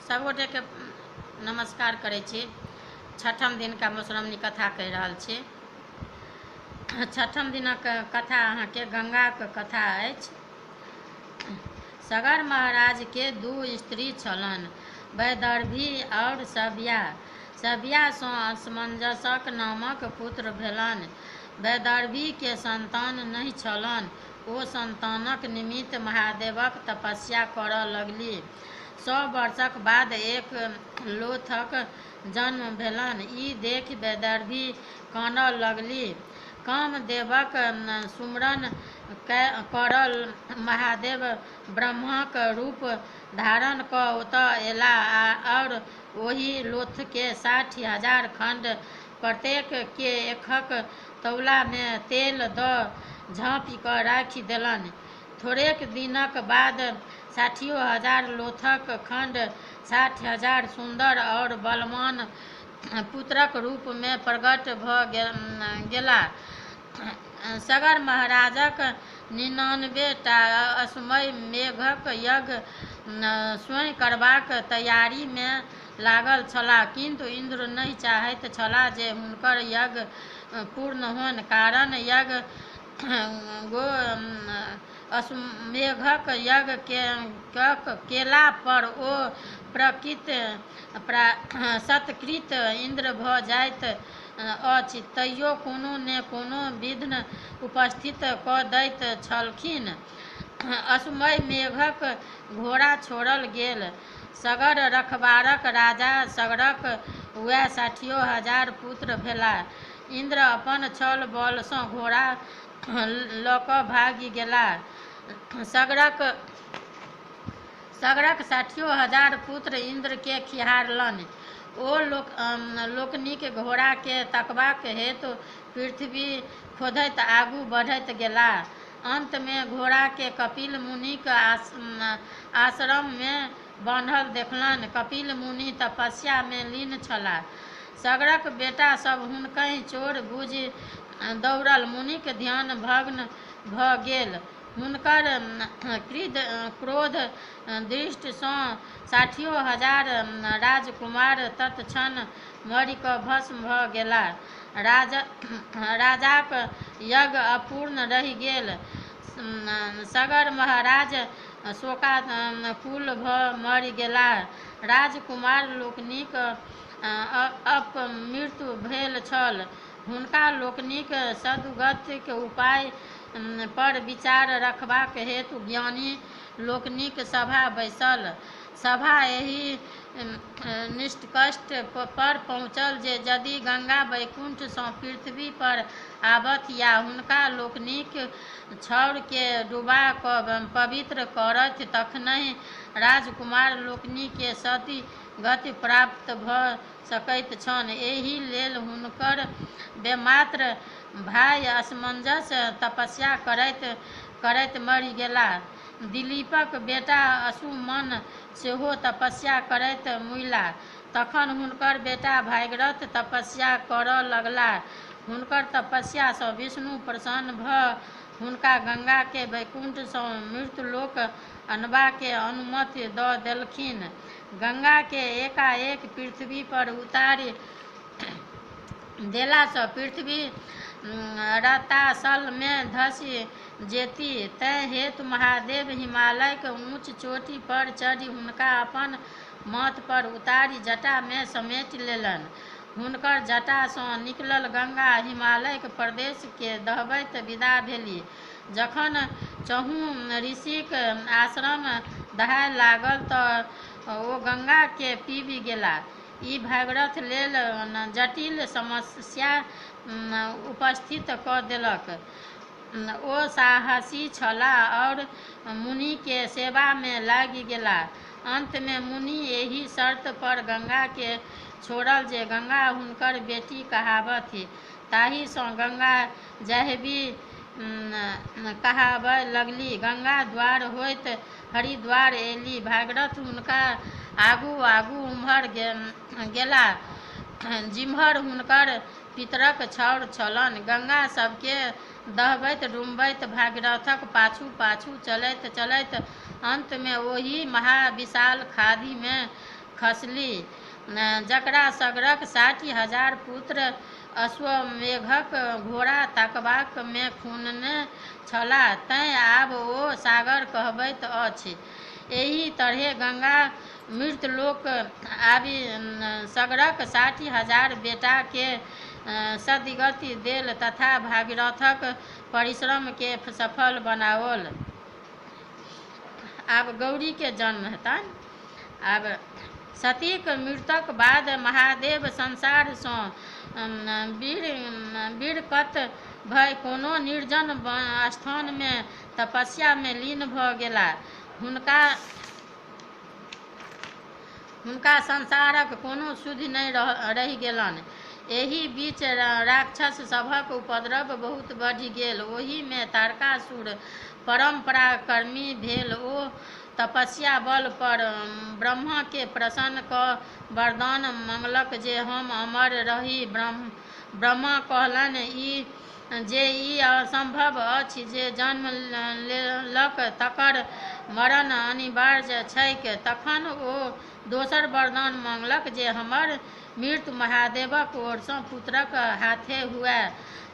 सभगोटेके नमस्कार करै छी। छठम दिनका मधुश्रावणी कथा कहि रहल छी। छठम दिनक कथा अहाँके गङ्गाक कथा अछि। सगर महाराजके दू स्त्री छलनि, वैदर्भी आओर सव्या। सव्यासँ असमंजसक नामक पुत्र भेलनि। वैदर्भीके सन्तान नहि छलनि। ओ सन्तानक निमित्त महादेवक तपस्या करऽ लगलीह। 100 वर्षक बाद एक लोथक जन्म भेलनि। ई देखि वैदर्भी कानऽ लगलीह। कामदेवक सुमिरन करऽ महादेव ब्रह्माक रूप धारण कऽ ओतऽ अयलाह आओर ओहि लोथकेँ 60,000 खण्ड, प्रत्येककेँ एकहक तौलामे तेल दऽ झाँपि कऽ राखि देलनि। थोड़ेक दिनक बाद 60,000 लोथक खण्ड 60,000 सुन्दर आओर बलवान पुत्रक रूपमे प्रकट भऽ गेलाह। सगर महाराजक 99 टा अश्वमेघक यज्ञ स्वयं करबाक तैयारीमे लागल छलाह, किन्तु इन्द्र नहि चाहैत छलाह जे हुनकर यज्ञ पूर्ण होइन, कारण यज्ञ अश्वमेघक यज्ञ केला पर ओ शतकृत इन्द्र भऽ जाइत अछि, तैयो कोनो ने कोनो विघ्न उपस्थित कऽ दैत छलखिन। अश्वमेघक घोड़ा छोड़ल गेल। सगर रखबारक राजा सगरक वैह 60,000 पुत्र भेलाह। इन्द्र अपन छल-बलसँ घोड़ा लऽ कऽ भागि गेलाह। सगरक 60,000 पुत्र इन्द्रकेँ खिहारलनि। ओ लोकनि घोड़ाकेँ तकबाक हेतु पृथ्वी खोधैत आगू बढ़ैत गेलाह। अन्तमे घोड़ाकेँ कपिल मुनिक आश्रममे बान्हल देखलनि। कपिल मुनि तपस्यामे लीन छलाह। सगरक बेटा सभ हुनकहि चोर बूझि दौड़ल। मुनिक ध्यान भग्न भऽ गेल। हुनकर क्रोध दृष्टिसँ 60,000 राजकुमार तत्क्षण मरि कऽ भस्म भऽ गेलाह। राजाक यज्ञ अपूर्ण रहि गेल। सगर महाराज शोकाकुल भऽ मरि गेलाह। राजकुमार लोकनिक अपमृत्यु भेल छल। हुनका लोकनिक सद्गतिक उपाय पर विचार रखबाक हेतु ज्ञानी लोकनिक सभा बैसल। सभा एहि निष्कर्ष पर पहुँचल जे यदि गंगा वैकुण्ठसँ पृथ्वी पर आबथि आ हुनका लोकनिक छाउरकेँ डुबा कऽ पवित्र करथि तखनहि राजकुमार लोकनिकेँ सद्गति प्राप्त भऽ सकैत छनि। एहि लेल हुनकर बेमात्र भाइ असमंजस तपस्या करैत-करैत मरि गेलाह। दिलीपक बेटा अंशुमन सेहो तपस्या करैत मुइलाह। तखन हुनकर बेटा भागीरथ तपस्या करऽ लगलाह। हुनकर तपस्यासँ विष्णु प्रसन्न भऽ हुनका गंगाकेँ वैकुण्ठसँ मृत्युलोक अनबाक अनुमति दऽ देलखिन। गंगाकेँ एकाएक पृथ्वी पर उतारि देलासँ पृथ्वी रसातलमे धँसि जेतीह, तेँ हेतु महादेव हिमालयक ऊँच चोटी पर चढ़ि हुनका अपन माथ पर उतारि जटामे समेटि लेलनि। हुनकर जटासँ निकलल गंगा हिमालयक प्रदेशकेँ दहबैत विदा भेलीह। जखन चहुँ ऋषिक आश्रम दहाय लागल तँ ओ गंगाकेँ पीबि गेलाह। ई भागीरथ लेल जटिल समस्या उपस्थित कऽ देलक। ओ साहसी छलाह आओर मुनिकेँ सेवामे लागि गेलाह। अन्तमे मुनि एहि शर्त पर गंगाकेँ छोड़ल जे गंगा हुनकर बेटी कहाबथि। ताहिसँ गंगा जाह्नवी कहाबय लगलीह। गंगा द्वार होइत हरिद्वार अयलीह। भागीरथ हुनका आगू-आगू ओम्हर गेलाह जिम्हर हुनकर पितरक छाउर छलनि। गंगा सभकेँ दहबैत-डुमबैत भागीरथक पाछू-पाछू चलैत-चलैत अन्तमे ओहि महाविशाल खाधिमे खसली, जकरा सगरक 60,000 पुत्र अश्वमेघक घोड़ा ताकबा मे खुनने छलाह, तैं आब ओ सागर कहबैत अछि। एहि तरहें गंगा मृत्युलोक आबि सगरक 60,000 बेटा केँ सद्गति देल तथा भगीरथक परिश्रम केँ सफल बनाओल। आब गौरी के जन्म हेतनि। आब सतीक मृत्युक बाद महादेव संसार सँ विरक्त भए कोनो निर्जन स्थान मे तपस्या मे लीन भऽ गेलाह। हुनका संसारक कोनो सुधि नहि रहि गेलनि। एहि बीच राक्षस सभक उपद्रव बहुत बढ़ि गेल। ओहि मे तारकासुर परम पराक्रमी भेल। ओ तपस्या बल पर ब्रह्मा केँ प्रसन्न कऽ वरदान मँगलक जे हम अमर रही। ब्रह्मा कहलनि जे ई असंभव अछि, जे जन्म लेलक तकर मरण अनिवार्य छैक। तखन ओ दोसर वरदान मँगलक जे हमर मृत्यु महादेवक ओर सँ पुत्रक हाथे हुअए।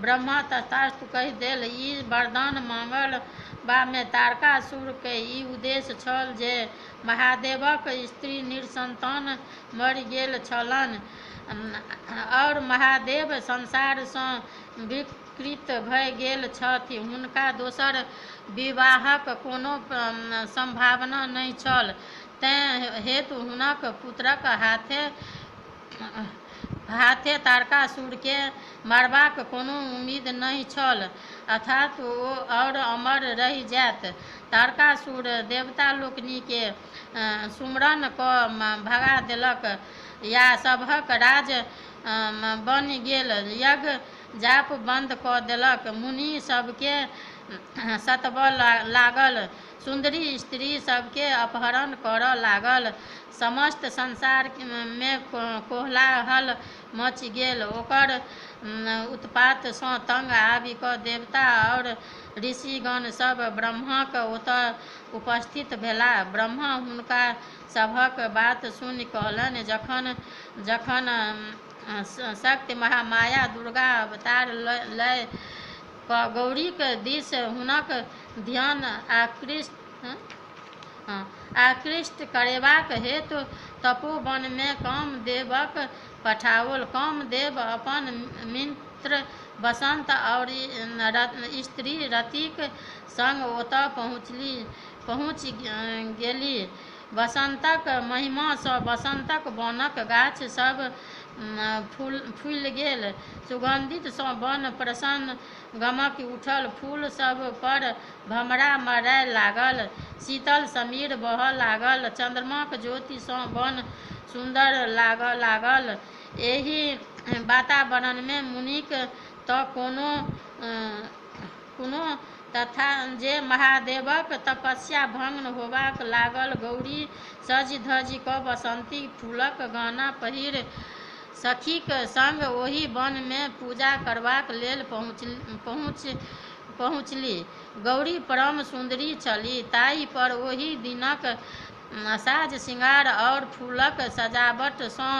ब्रह्मा तथास्तु कहि देल। ई वरदान माँगबा मे तारकासुर के ई उद्देश्य छल जे महादेवक स्त्री निःसंतान मरि गेल छलनि आओर महादेव संसार सँ विरक्त भए गेल छथि, हुनका दोसर विवाहक कोनो संभावना नहि छल, तेँ हेतु हुनक पुत्रक हाथे तारकासुर केँ मारबाक कोनो उम्मीद नहि छल, अर्थात् ओ आओर अमर रहि जाएत। तारकासुर देवता लोकनि केँ सुमरन कऽ भगा देलक आ सबहक राज बनि गेल। यज्ञ जाप बन्द कऽ देलक। मुनि सबकेँ सतबऽ लागल। सुन्दरी स्त्री सबकेँ अपहरण करऽ लागल। समस्त संसार मे कोलाहल मचि गेल। ओकर उत्पात सँ तंग आबि कऽ देवता आओर ऋषिगण सब ब्रह्माक ओतए उपस्थित भेलाह। ब्रह्मा हुनका सभक बात सुनि कहलनि, जखन शक्ति महामाया दुर्गा अवतार लय कऽ गौरीक दिस हुनक ध्यान आकृष्ट करेबाक हेतु तपोवन मे कामदेवक पठाओल। कामदेव अपन मित्र बसंत आओर स्त्री रतिक संग ओतय पहुँचि गेलीह। बसंतक महिमा सँ बसंतक वनक गाछ सब फूलि गेल। सुगंध सँ वन प्रसन्न गमकि उठल। फूल सभ पर भमरा मरय लागल। शीतल समीर बहऽ लागल। चन्द्रमाक ज्योति सँ वन सुन्दर लागऽ लागल। एहि वातावरण मे मुनिक तऽ कोनो तथा जे महादेवक तपस्या भग्न होबय लागल। गौरी सजि-धजि कऽ बसंती फूलक गहना पहिरि सखीक संग ओहि वन मे पूजा करबाक लेल पहुँचलीह। गौरी परम सुन्दरी छलीह, ताहि पर ओहि दिनक साज-सिंगार आओर फूलक सजावट सँ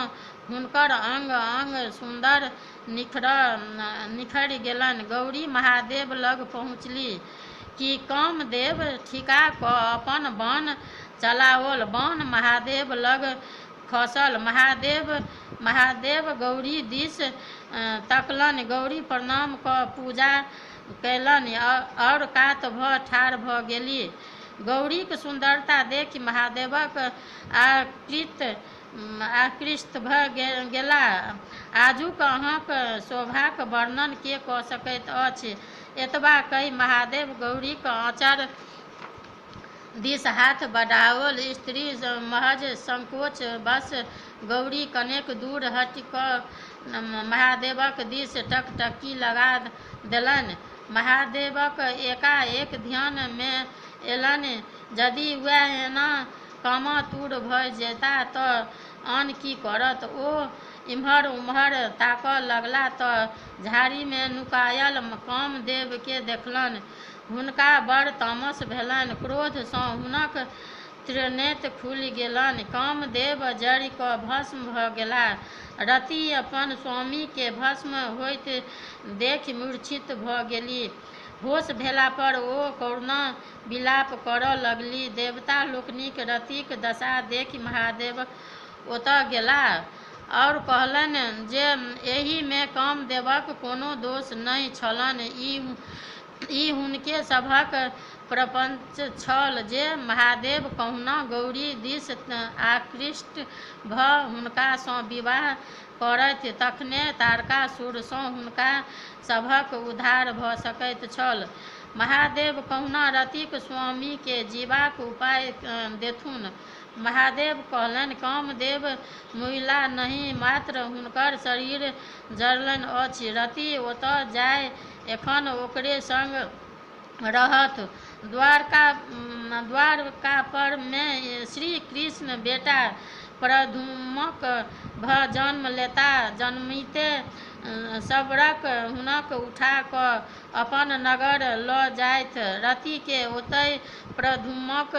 हुनकर अंग-अंग सुन्दर निखरि गेलनि। गौरी महादेव लग पहुँचलीह कि कामदेव ठिका कऽ अपन बाण चलाओल। बाण महादेव लग खसल। महादेव गौरी दिस तकलनि। गौरी प्रणाम कऽ पूजा कयलनि आओर कात भऽ ठाढ़ भऽ गेलीह। गौरीक सुन्दरता देखि महादेव आकृष्ट भऽ गेलाह। आजुक अहाँक शोभाक वर्णन के कऽ सकैत अछि? एतबा कहि महादेव गौरीक आँचर दिस हाथ बढ़ाओल। स्त्री महज संकोचवश गौरी कनेक दूर हटि कऽ महादेवक दिस टकटकी लगा देलनि। महादेवक एकाएक ध्यान मे अयलनि, यदि वैह एना कामातुर भऽ जेताह त आन की करत? ओ एम्हर-ओम्हर ताकऽ लगलाह त झाड़ी मे नुकायल कामदेव केँ देखलनि। हुनका बड़ तामस भेलनि। क्रोध सँ हुनक त्रिनेत्र खुलि गेलनि। कामदेव जरि कऽ भस्म भऽ गेलाह। रति अपन स्वामी केँ भस्म होइत देखि मूर्छित भऽ गेलीह। होश भेला पर ओ करुण विलाप करऽ लगलीह। देवता लोकनि रतिक दशा देखि महादेवक ओतऽ गेलाह आओर कहलनि जे एहि मे कामदेवक कोनो दोष नहि छलनि, ई हुनके सभक प्रपंच छल जे महादेव कहुना गौरी दिस आकृष्ट भऽ हुनका सँ विवाह करथि तखने तारकासुर सँ हुनका सभक उद्धार भऽ सकैत छल। महादेव कहुना रतिक स्वामी केँ जीबाक उपाय देथुन। महादेव कहलनि, कामदेव मुइला नहि, मात्र हुनकर शरीर जरलनि अछि। रति ओतऽ जाय एखन ओकरे संग रहत। द्वारकापुर मे श्री कृष्ण बेटा प्रद्युम्नक भऽ जन्म लेताह। जनमिते शबरक हुनक उठा कऽ अपन नगर लऽ जाथि। रति के ओतय प्रद्युम्नक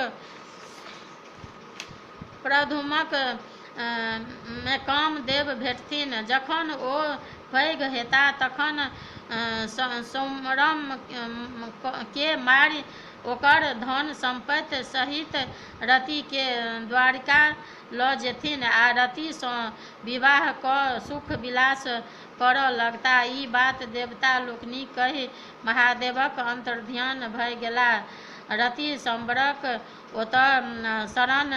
मे कामदेव भेटथिन। जखन ओ पैघ हेताह तखन शम्बर केँ मारि ओकर धन-सम्पत्ति सहित रति केँ द्वारिका लऽ जेथिन आ रति सँ विवाह कऽ सुख-विलास करऽ लगताह। ई बात देवता लोकनि कहि महादेवक अन्तर्धान भऽ गेलाह। रति शम्बरक ओतऽ शरण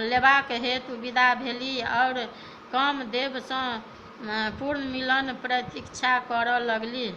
लेबाक हेतु विदा भेलीह आओर कामदेव सँ पुनर्मिलनक प्रतीक्षा करऽ लगलीह।